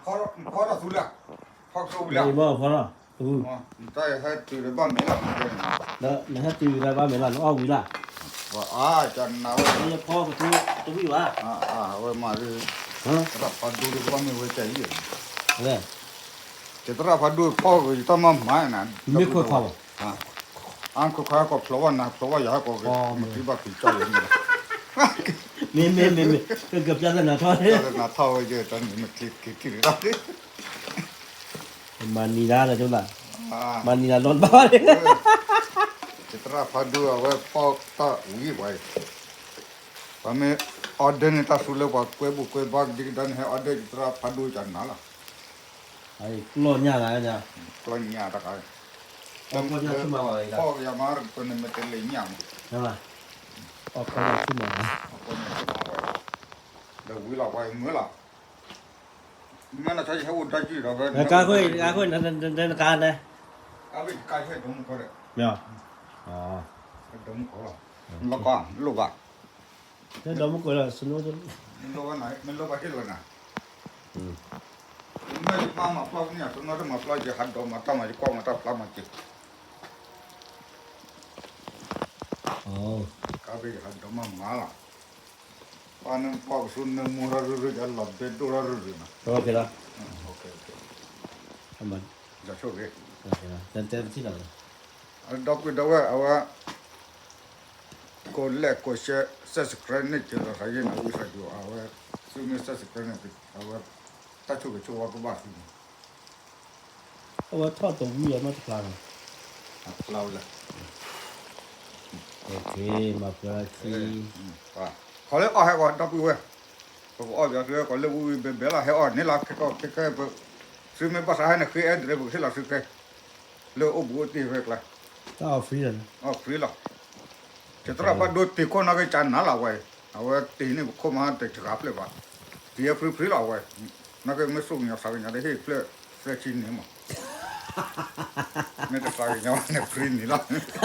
ဖီထီၣ်သူလၢ, ဖီကဆိဝံၤလၢ, မ့ၢ်မ့ၢ်ဖီထီၣ်, တၢ်ဟဲတုၤဒီးဘၣ်မဲာ်လီၤ, ဒီးနဟဲတုၤဒီးဘၣ်မဲာ်လီၤ နအီၣ်ဝံၤလၢ်, ယဖီကဆိတဝံၣ်ဘၣ်, အဝဲမၤဒ်, သရၣ်ဖးဒိၣ်ဒ်ကဘၣ်မ့ၢ်ဝဲကၢ်အံၤ, သရၣ်ဖးဒိၣ်ဖီကဆိတၢ်မၤမၤနၤ, မ့ၢ်ခိၣ်ခွါဘၣ် အါ ခိၣ်ခွါဟဲကီးဖျိးဘၣ်နၤ ဖျိးဘၣ်ယၤဟဲကီးက့ၤ, မ့ၢ်ဘၣ်က့ၤကၢ်ဝဲန့ၣ်လီၤ, မ့မ့ၢ်မ့မ့ၢ်, ကကပျၢ်သနၤထီၣ်, နၤထီၣ်ဝဲယဲတၢ်န့ၣ်မ့ၢ်ချ့က့ၤထံၣ်လီၤ, မၤနံၤဒၣ်လၢဒိၣ်လၢ်, မၤနံၤဒၣ်လီၤဘၣ်, သရၣ်ဖးဒိၣ်အဝဲဖီတၢ်ဝံၤပှၤအံၤ, ပှၤမ့ၢ် order န့ၣ်တၢ်ဆူလၢပှၤကွဲဘူးကွဲဘါကဒံကဒါန့ၣ် ဟဲ order ယသရၣ်ဖးဒိၣ်ကနၤလီၤ, ကျီၢ်ညၣ်ဂၤ, ကျီၢ်ညၣ်တခါ, ဖီကယၤမၤပှၤန့ၣ်မ့ၢ်တလဲၤညၣ်မး, ဖီကယၤဆူမၤ, ဒီးဝံၤလီၤပှၤအံၤမုာ်လီၤ, မ့ၢ်နဆီဟဲအိၣ်ဒါကံၢ်ဒီး, ကါခွ့, ကါခွ့, နကါန့ၣ်, ကါခွ့ဒိမူခိၣ်ဒီး, မ့ၢ်, ဒိမူခိၣ်လီၤ, လီၤကီ, လိၣ်ဘၣ် ဒီမူခိၣ်လီၤ, မ့ၢ်လိၣ်ဘၣ်ဟ့ၣ်လီၤနၤ, မ့ၢ်ယပၢ်မၤပျီန့ၣ် ယနီၢ်တမၤပျီက့ၤ ဟးဒိးမၤတၢ်မၤ ယကွၢ်မၤတၢ်ဖျါမၤက့ၤ, ကါဘ့ၣ်ယဟးဒိးမၤမၤလီၤ, ပှၤန့ၣ်ဖီကဆိနၢမူထီၣ်ရုၢ်ရုၢ် ယလီၤဘဲဒိၣ်ထီၣ်ရုၢ်ရုၢ်နီၤ, ယဆိၣ်ဂ့ၤ, ဒီပုၢ်ဒီဝဲၢ် အဝဲ ကိးလဲၣ်ကိးရှဲ subscribe န့ၢ်က့ၤလီၤ သးယ့ၢ်နၤဝံသးစူၤ အဝဲ သုမ့ၢ် subscribe န့ၣ် အဝဲ တၢ်ဆိၣ်ဂ့ၤဆိၣ်ဝါကဘၣ်သုန့ၣ်, အဝဲထီၣ်တဝံၤအမ့ၢ်တဖျါလီၤ, အဖျါဝဲလဲၣ်, မၤပှဲၤခံ, ခီလၢအီၣ်ဟဲကီး ဒီပုၢ်ဝဲၢ်, ပကအီၣ်ပယီၤသုကိးလၢဝံၤဝံၤဘဲဘဲလီၤ ဟဲအီၣ်န့ၣ်လီၤ ခဲကီၢ်ခဲကဲ, သုမ့ၢ်ဘၣ်သးဟဲန့ၣ် ဃ့အဲၣ်ဒိးပကဟ့ၣ်လီၤသုခဲ, လၢအိၣ်ဘူးအိၣ်တ့ၢ်ဝဲကျါ, တၢ်အီၣ် free လီၤ, အီၣ် free လီၤ, ကသရၣ်ဖးဒိၣ်တ့ခိၣ်နာ်က့ၤကနၤလီၤဝဲ, အဝဲတ့န့ၢ်ပခိၣ်မးတစှၤဖျၢၣ်ဘၣ်, တ့ free free လီၤဝဲ, နာ်က့ၤမ့ၢ်သူၣ်ကညီၤသးကညီၤဒီးဟ့ၣ်ဖျၢၣ်သၢဆံန့ၣ်မး, မ့ၢ်တသးကညီၤန့ၣ် free န့ၣ်လီၤ.